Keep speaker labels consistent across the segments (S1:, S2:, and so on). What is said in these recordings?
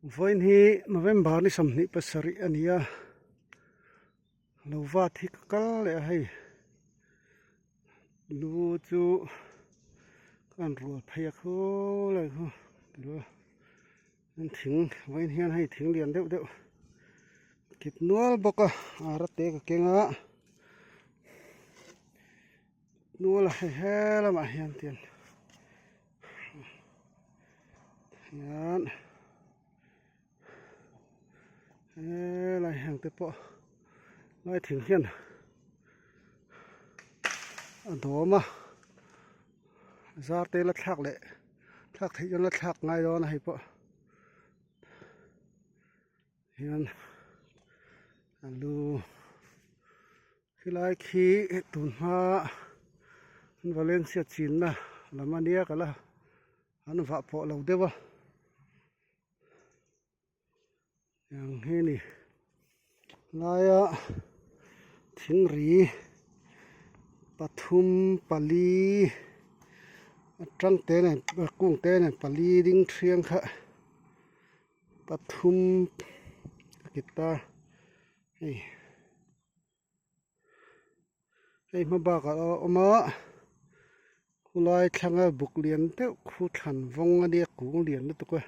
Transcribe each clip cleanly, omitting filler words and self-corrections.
S1: Vawiin hi November ni 27 a ni a, lo vat hi ka kal leh a hei lu chu ka han rual phei a khulai khu thing vawiin hian hei thing lian deuh deuh kip nual bawk a ara te ka keng a nual a hei he lamah hian tian hian helai heng te pawh lai thing hian a dawm a zar te la thlak leh thlak theih chuan la thlak ngai dawn a hei pawh hian alu Khilai khi tunhma Valencia chinna lam a nia ka la an vah pawh lo deuh a tiang hi a ni laia thingri pathum pali atang te nen kung te nen pali ding thiang kha pathum a kit ta hei. Hei hma bakah a awm a khulai thlanga buk lian deuh khu thlan vawng a nia kung lian lutuk a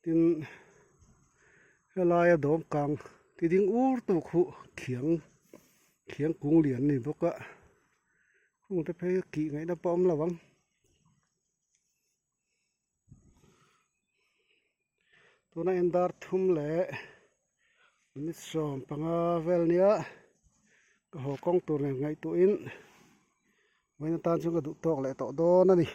S1: tin helaia dawm kang ti ding ur tu khu khiang khiang kung lian a ni bawk a khung te phei kih ngaihna pawh a awm lo ang. Tuna en dar thum leh minute 15 vel nia ka haw kawng tur nen ngaihtuahin vawiin atan chuan ka duh tawk leh tawh dawn a ni.